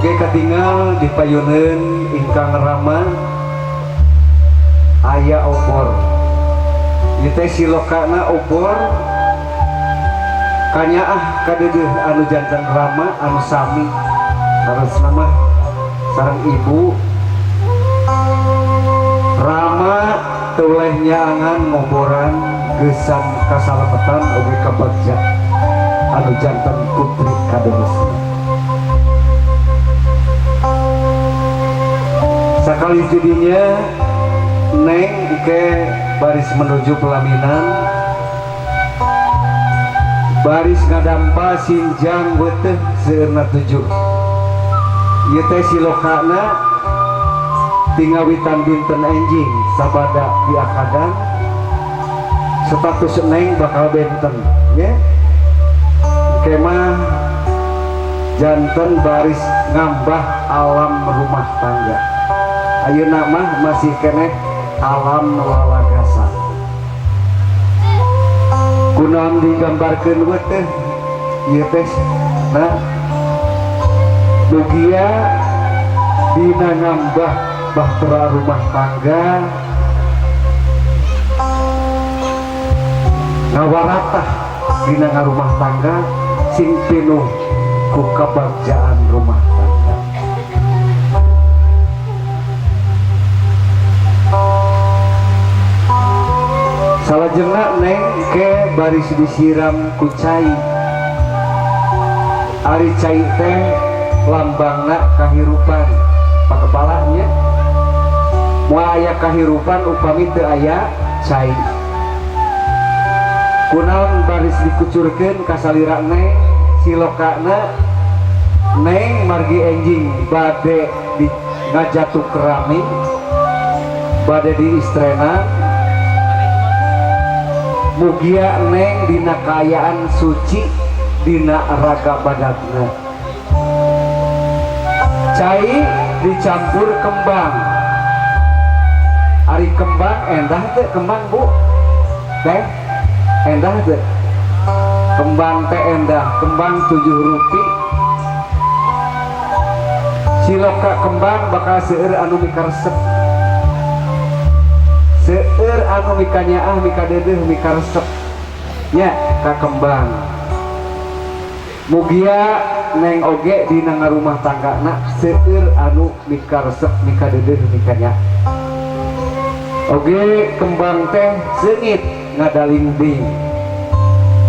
Oke katingal di payuneun ingkang rama aya obor. Ieu teh silokana obor kanyaah kadeudeuh anu janten rama anu sami harusna mah sareng ibu rama teu nyaangan ngoboran gesan kasalametan oge kabagja anu janten putri kadeusna. Sakali judinya neng ke baris menuju pelaminan baris ngadampa sinjang weteh seueurna 7. Ieu teh silokana tingawitan dinten enjing sabada diakadan status neng bakal benten nya. Kemah janten baris ngambah alam rumah tangga. Ayeuna mah masih keneh alam lalagasan. Kunaon digambarkeun weteh ieu teh nah mugia dina ngambah bahtera rumah tangga ngawaratah dina ngarumah tangga sing pinuh ku kabagjaan rumah tangga. Salajengna neng ke baris disiram ku cai. Ari cai teh lambangna kahirupan pakepalanya. Moal aya kahirupan upami teu aya cai. Kunaon baris dikucurkeun ka salira neng silokana neng margi enjing bade di ngajatuh kerami bade diistrena mugia neng dina kaayaan suci dina raga badagna. Cai dicampur kembang. Ari kembang endah teh kembang bu teh endah teh kembang teh endah kembang 7 rupi Siloka kembang bakal seueur anu mikaresep, seueur anu mikanyaah, mikadeudeuh, mikaresep nya ka kembang. Mugia neng oge dina ngarumah tanggana seueur anu mikaresep, mikadeudeuh, mikanyaah. Oge kembang teh seungit ngadalingding.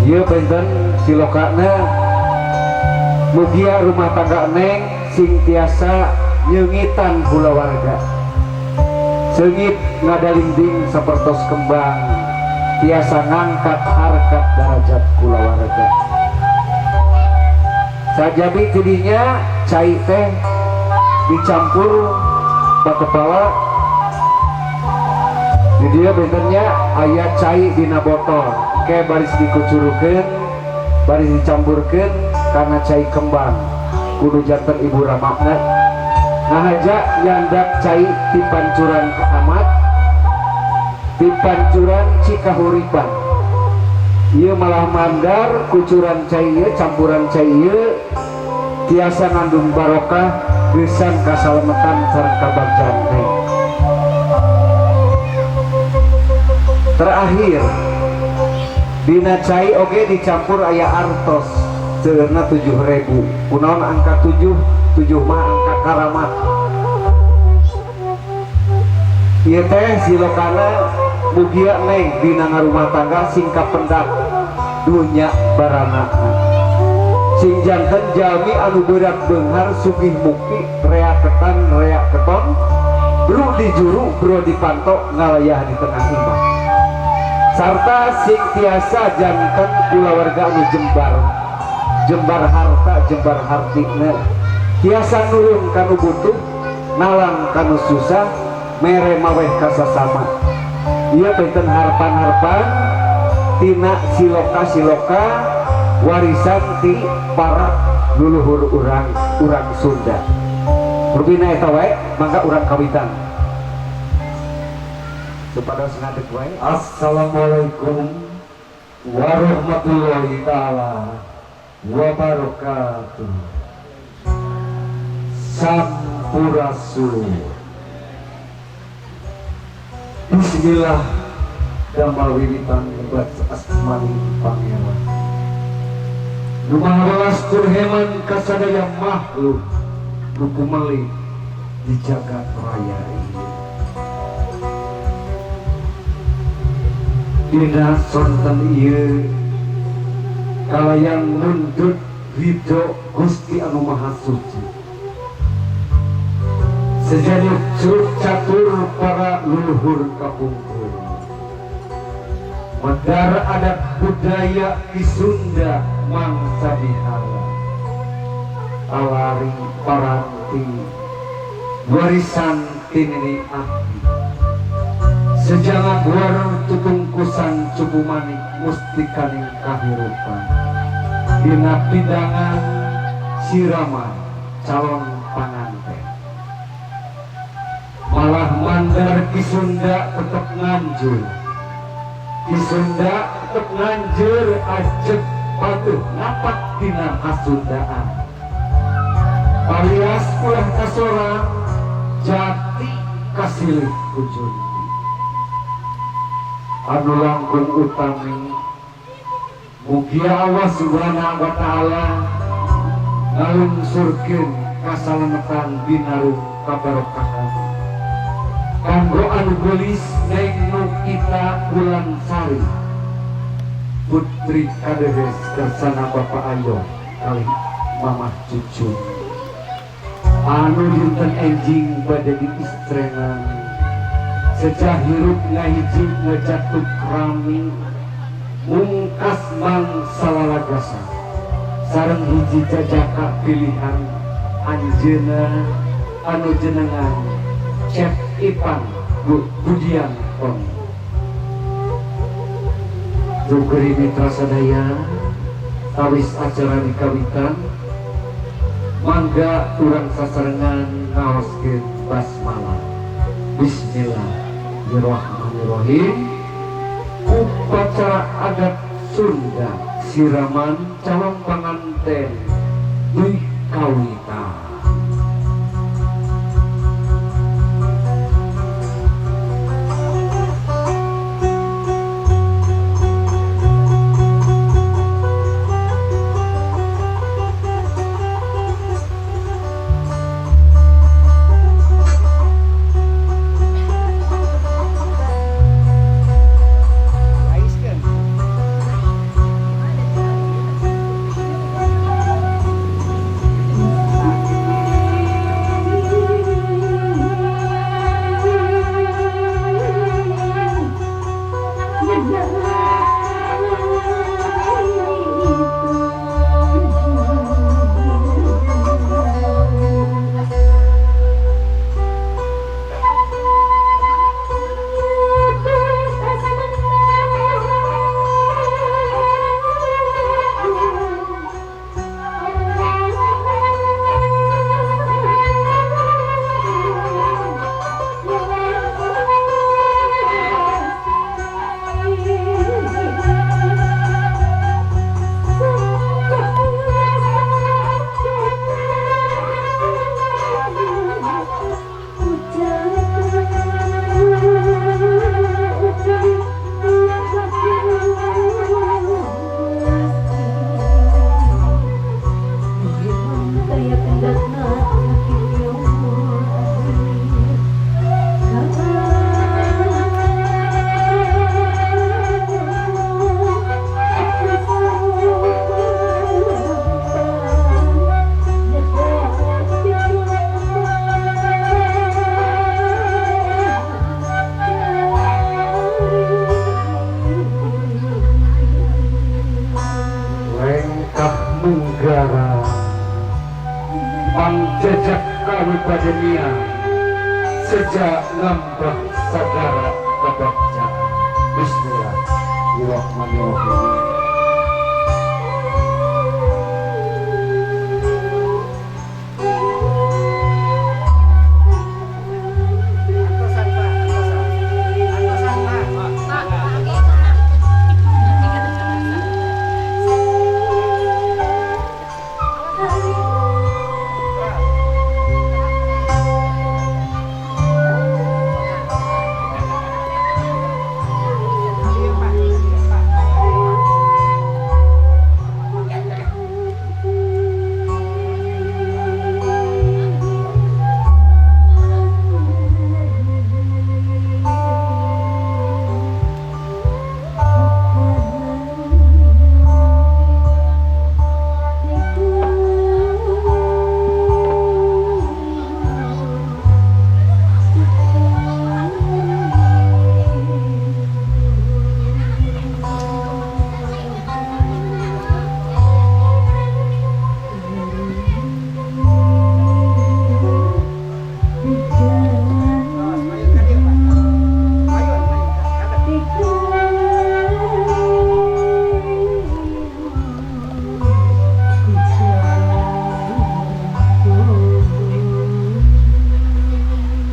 Ieu benten silokana, mugia rumah tangga neng sing tiasa nyeungitan kulawarga, seungit ngadalingding sapertos kembang, tiasa ngangkat harkat darajat kulawarga. Sajabi tidinya cai teh dicampur bakepala di dia. Bentennya aya cai dina botol ke baris dikucurukeun, baris dicampurkeun karena cai kembang. Kudu janten ibu ramana ngahaja nyandak cai ti pancuran amat, ti pancuran Cikahuripan. Ieu malah mandar kucuran cai ieu, campuran cai ieu tiasa ngandung barokah, geusang kasalametan sareng kabagjaan teh. Terakhir, dina cai oge dicampur aya artos seueurna 7.000. Kunaon angka 7? 7 mah angka karamat. Ieu teh silokana, mugia neng dina ngarumah tangga sing kapendak dunya barana, sing janten jalmi anu berat beunghar, sugih mukti, rea ketan rea keton, bro di juru bro di panto, ngalayah di tengah imah, sarta sing tiasa janten kulawarga anu jembar, jembar harta, jembar hartina, tiasa nulung kanu butuh, nalang kanu susah, mere maweh kasasama. Ieu benten harpan-harpan tina siloka-siloka warisan ti para luluhur urang, urang Sunda. Rupina eta wae, mangga urang kawitan supados ngadeg wae. Assalamualaikum warahmatullahi taala wabarakatuh. Sampurasun. Bismillah, damel wiwitan nyebat asmaning Pangeran Nu Maha Welas tur heman kasadaya makhluk nu kumeli di jagat raya ieu. Dina sonten ieu kalayan mundut ridho Gusti Anu Maha Suci, sejadi curug catur para leluhur kapungkur, medar adat budaya di Sunda mangsa dihara alari paranti warisan tinini abdi sejanga guar tutungkusan cupu manik mustikaning kahirupan dina pindangan siraman calon panganten. Malah mandar Ki Sunda tetep nganjur, Ki Sunda tetep nganjur, ajeg patuh ngapak dina kasundaan, alias ulah kasorang jati kasilih kujunti. Anu langkung utami, mugia Allah Subhanahu wa Ta'ala ngalungsurkeun kasalamatan binarung kabarokahan kanggo anu geulis Neng Nukita Wulansari, putri kadedes kersana Bapak Ayo kalih Mamah Cucu, anu dinten enjing bade diistrenan. Sejah hirup ngahiji ngejatuh rami mungkas mangsa lalagasan sareng hiji jajaka pilihan anjeuna anu jenengan Cep Ipan Budian Pon. Jugeri mitra sadaya, tawis acara dikawitan, mangga urang sasarengan ngaoskeun basmalah. Bismillahirrahmanirrahim. Upacara adat Sunda siraman calon panganten di kawitan. Pangjejak kanu padenia sejak ngambah sagara kabagjaan. Bismillahirrahmanirrahim.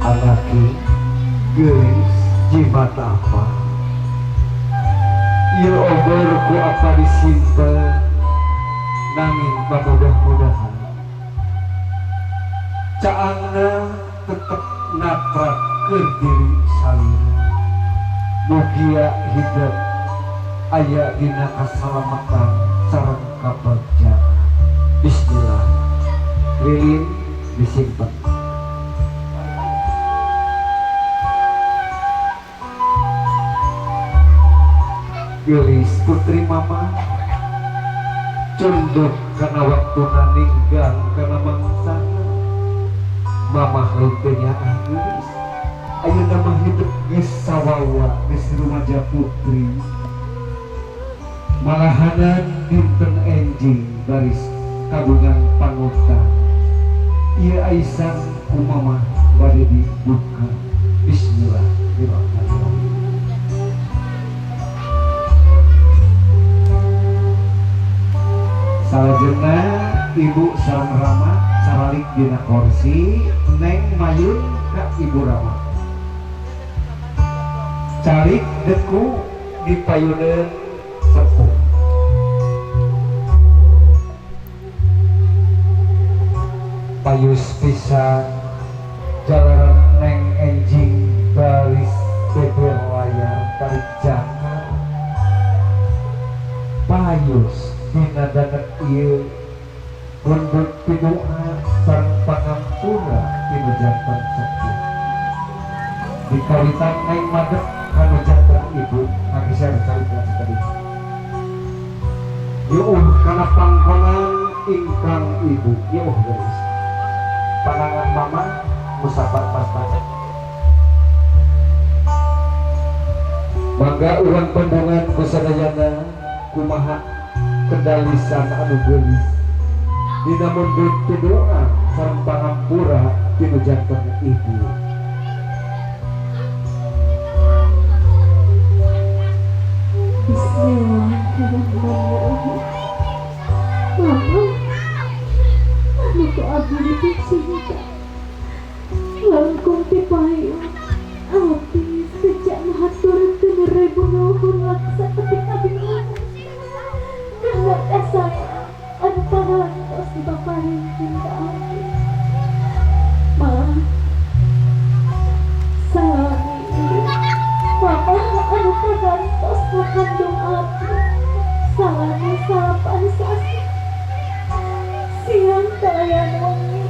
Anaki geulis jimat apa ieu obor ku apa disimpen nanging pamudah-mudahan caangna tetep natrak keur diri salira mugia hidup aya dina kasalamatan sareng kabagjaan. Bismillah. Lilin disimpen. Geulis putri mama cunduk kana waktuna ninggang kana mangsana mamah lain teu nyaah geulis ayeuna mah hidup geus sawawa geus rumaja putri malahanan dinten enjing baris kagungan pangutang ieu aisan ku mamah bade dibuka. Bismillahirrahmanirrahim. Salajengna ibu sareng Rama saralik dina kursi neng mayun ka ibu Rama calik deku di payuneun sepuh. Payus pisan jalaran neng enjing baris beber layar tarik jangkar payus dina danget ieu lembut pidu'a sareng pangampura tinu janten sepuh. Dikawitan neng madep kanu janten ibu ngageser carita tadi yuuh kana pangkonan ingkang ibu yuuh geus panangan mama musabat pastana mangga urang bendungan kusadayana kumaha kendalisan anu geulis dina mundut pidoa sareng pangampura tinu janten ibu. Bismillahirrahmanirrahim. Mama, anu ku abdi dicinta langkung ti payung abdi sejak ngahaturkeun ribu nuhun laksa ketik abdi karena kasayang anu parantos dipaparinkeun ka abdi. Ma, salami mama anu parantos ngakandung abdi salami salapan sasih siang kalayan wengi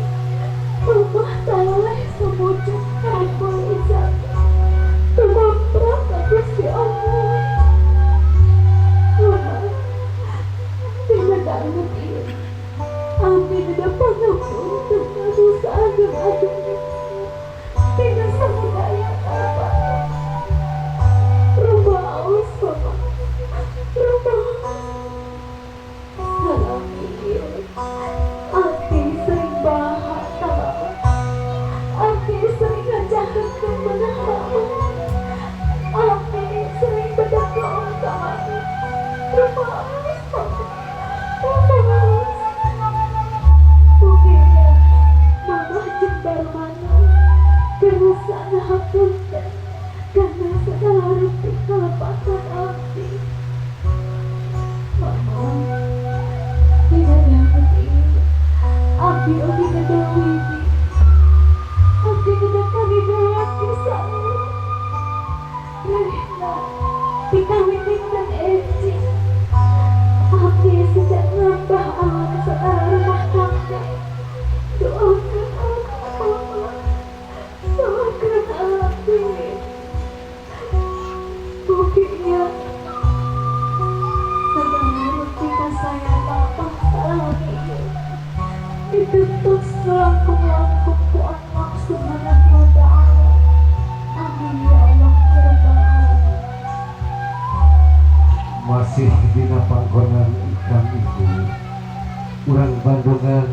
Bandungan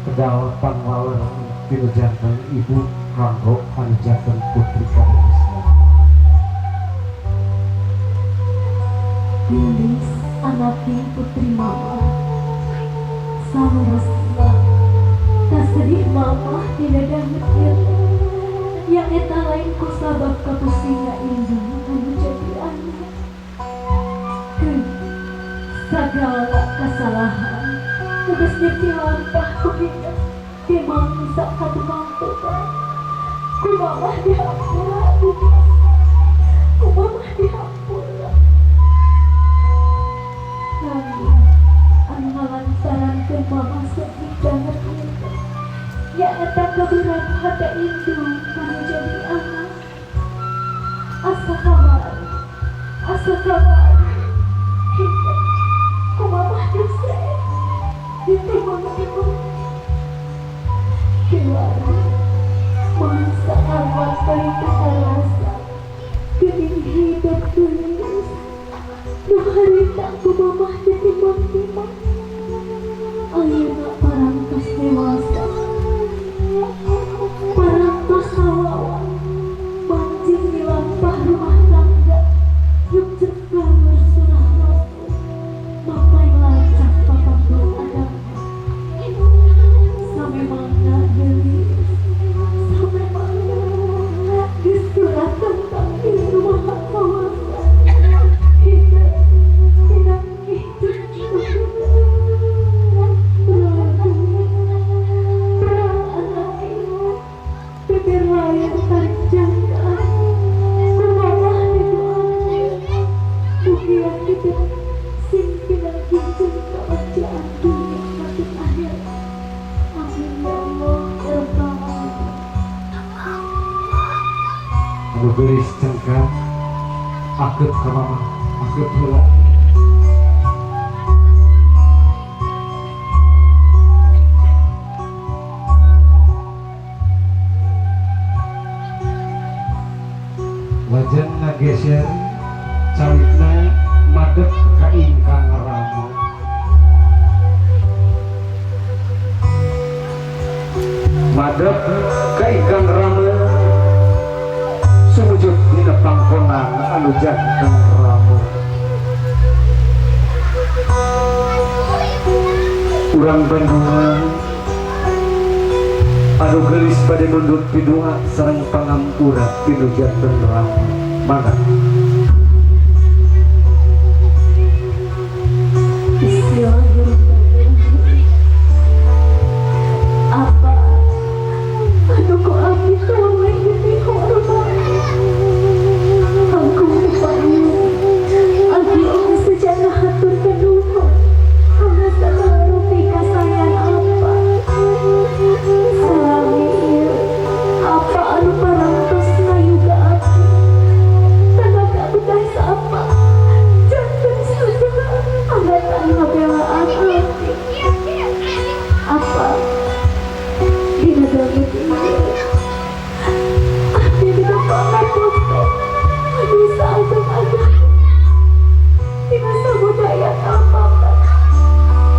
kedal pangwaler tinu janten ibu kanggo anu janten putri kademisna. Gelis anaki putri mama, saurasna kasedih mama dina danget ieu teh. Yang eta lain ku sabab kapusinga indung anu jadi anak. Keun sagala kasalahan geus dipilampah ku kita dimangsa ka tukang-tukang. Ku mamah dihampura Gelis, ku mamah dihampura. Nanging anu ngalantarankeun mama sedih banget ieu teh nyaeta kaberat hate indung anu jadi anak. Asa kamari, asa kamari hingga ku mamah dese ditimang-timang kiwari mangsa awak paling teu karasa geuning hidup gelis nu harita ku mamah ditimang-timang ayeuna parantos dewasa, parantos sawawa mancing di lampah rumah tangga yuk galur sunah rasul mapay lacak papampun agama. Samemangna geulis, samemangna geus suratan takdir nu maha kawasa hingga pinanggih jeung cucuna. Beral anaki, bibir layar tarik jangkaan ku mamah didoakeun mugia hidup sing pinanggih jeung kabagjaan dunya maupun akhirat. Amin ya Allah ya Rabbal alamin. Anu geulis cengkang akeup ka mama, akeup heula. Wajan ngageser calikna madep ka ingkang rama. Madep ka ingkang rama sumujud dina pangkonan anu janten rama. Urang Bandungan anu geulis bade mundut pidua sareng pangampura tinu janten rama. Mangga. Bismillahirrahmanirrahim. Apa anu ku abdi tolong di hormat kangkung upaya abdi oge sejarah haturkeun nuhun kana sagala rupi kasayan apa salami ieu apa anu parantos ngayuga abdi tanaga begas apa janten sudah anggatan ngabelaan abdi apa dina danget ieu abdi dina pangapunten anu saageng-ageng dina sabudaya apa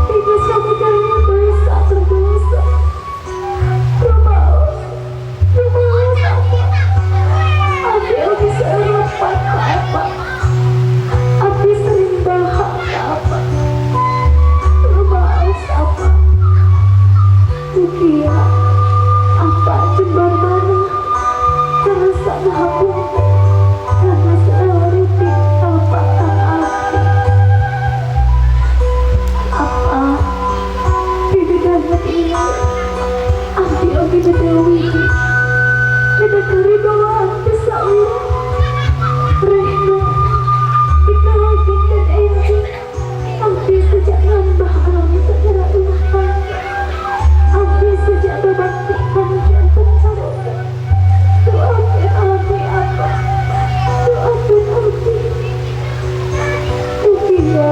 dina sabudaya bangsa berdosa. Rumaos, rumaos apa abdi oge seurepat ka apa abdi sering bahak ka apa. Rumaos apa mugia apa jembar mana terasa ngahapunten karena segala rupi kalepatan abdi. Apa dina danget ieu abdi oge beda widi dina karibawaan teu saurang rehna dikawagin dan enjing abdi sejak nambah alami segera rumah tangga abdi sejak babakti kana janten caroga. Doakeun abdi apa, doakeun abdi mugia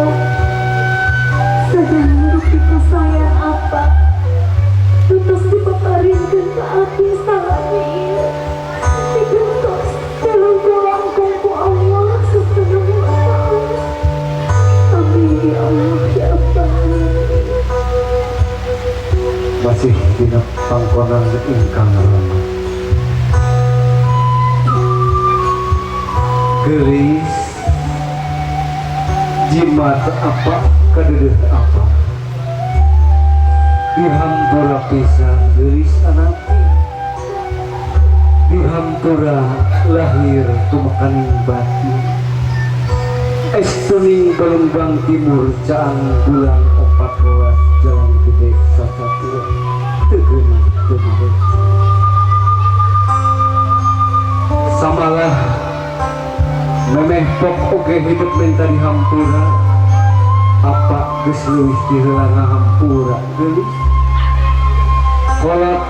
sagala rupi kasayan apa nutos dipaparinkeun ka abdi salami ieu digentos dalam goa. Taksih dina pangkonan ingkang rama. Geulis jimat apa kadeudeuh apa dihampura pisan geulis anaki dihampura lahir tumekaning batin estuning Palembang Timur caang bulan 14 jalan gede sasatua tegeuna teu samalah memeh pok oge hidup minta dihampura apa geus leuwih ti heula ngahampura geulis kolot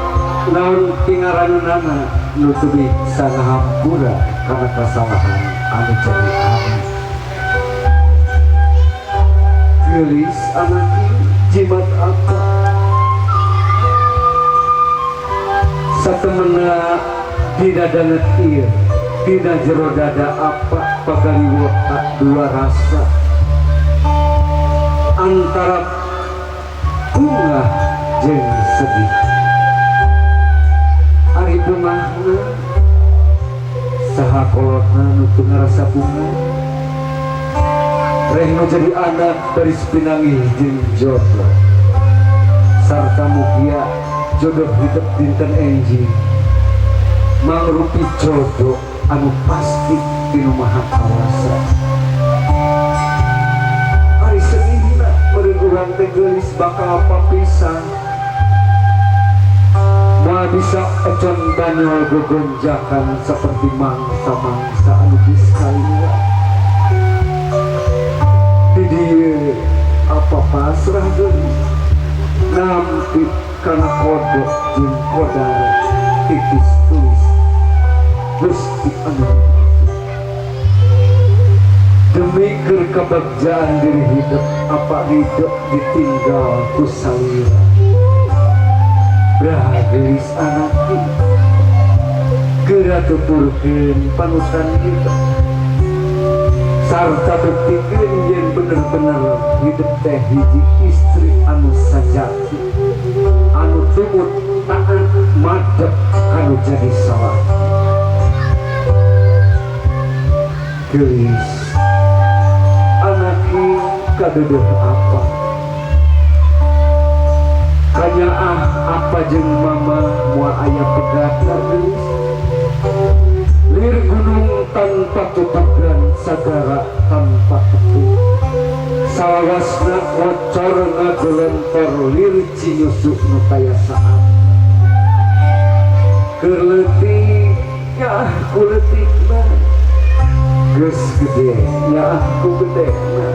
naon pingaranunana nu teu bisa ngahampura kana kasalahan anu jadi anak. Geulis anak jimat apa satemena dina danget ieu dina jero dada apa pagaliwota dua rasa antara bungah jeung sedih. Ari bungahna saha kolotna nu teu ngarasa bungah reh nu jadi anak baris pinanggih jeung jodoh sarta mugia jodoh hidup dinten enjing mangrupi jodoh anu pasti dinu Maha Kawasa. Ari sedihna meureun urang teh geulis bakal papisah moal bisa econ banyol gogonjakan seperti mangsa-mangsa anu geus kaliwat. Di dieu apa pasrah geulis nampi kana kodok jeung kodar titis tulis Gusti anu demi keur kabagjaan diri hidup apa hidup ditinggal ku salira. Brah geulis anaki geura tuturkeun panutan hidup sarta buktikeun yen bener-bener hidup teh hiji istri anu sajati anu tumut taat madep kanu jadi salah. Geulis anaki kadeudeuh apa kanyaah apa jeung mama moal aya pegatan geulis lir gunung tanpa tutugan sagara tanpa tepi salawasna ngocor ngagelentor lir cinyusuk nu taya saat keur leutik nyaah ku leutikna geus gede nyaah ku gedena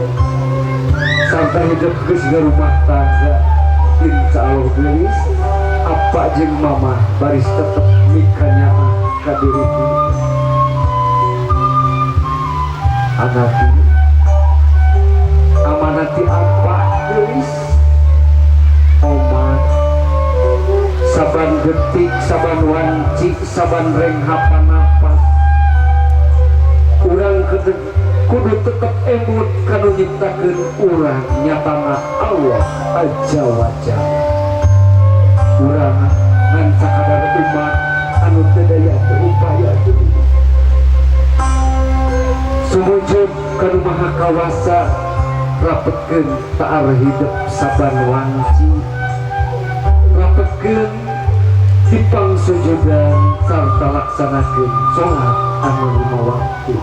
sampai hidup geus ngarumah tangga insya Allah geulis apa jeung mama baris tetep mikanyaah ka diri anaki amanati apa geulis omat saban detik saban wanci saban renghapan napas urang kudu tetep emut kanu nyiptakeun urang nyatana Allah aja wajah urang ngan sakadar umat anu teu daya teu upaya sumujud kanu Maha Kawasa rapetkeun taar hidup saban wanci rapetkeun dipang sujudan sarta laksanakeun salat anu lima waktu.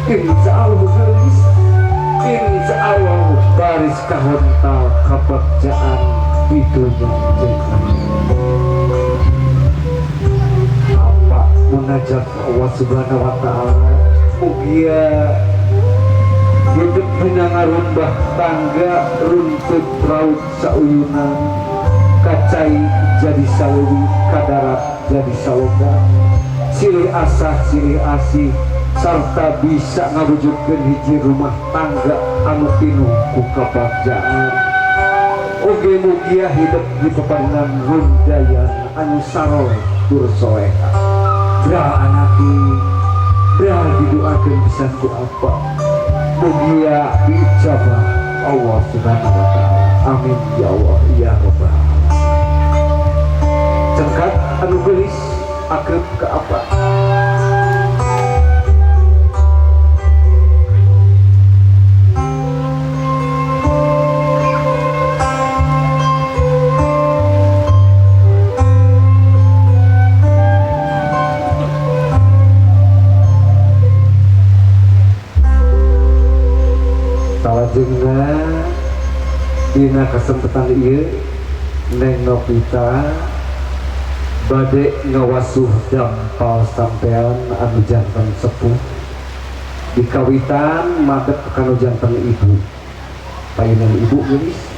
Insya Allah geulis insya Allah baris kahontal kabagjaan di dunya jeung apa munajat Allah Subhanahu wa Ta'ala mugia hidup dina ngarumbah tangga runtut raut sauyunan kacai jadi saleuwi kadarat jadi saloga silih asah silih asih sarta bisa ngawujudkeun hiji rumah tangga anu pinuh ku kabagjaan. Oge mugia hidup di pepadungan rundayan anu saroleh tur soleha. Brah anaki brah didoakeun pisan ku apa mugia diijabah Allah Subhanahu wa Ta'ala. Amin ya Allah ya Rabbal alamin. anu geulis akrab ka apa. Salajengna dina kesempatan ieu Neng Novita bade ngawasuh dampal sampean anu janten sepuh dikawitan madep kanu janten ibu payunan ibu geulis.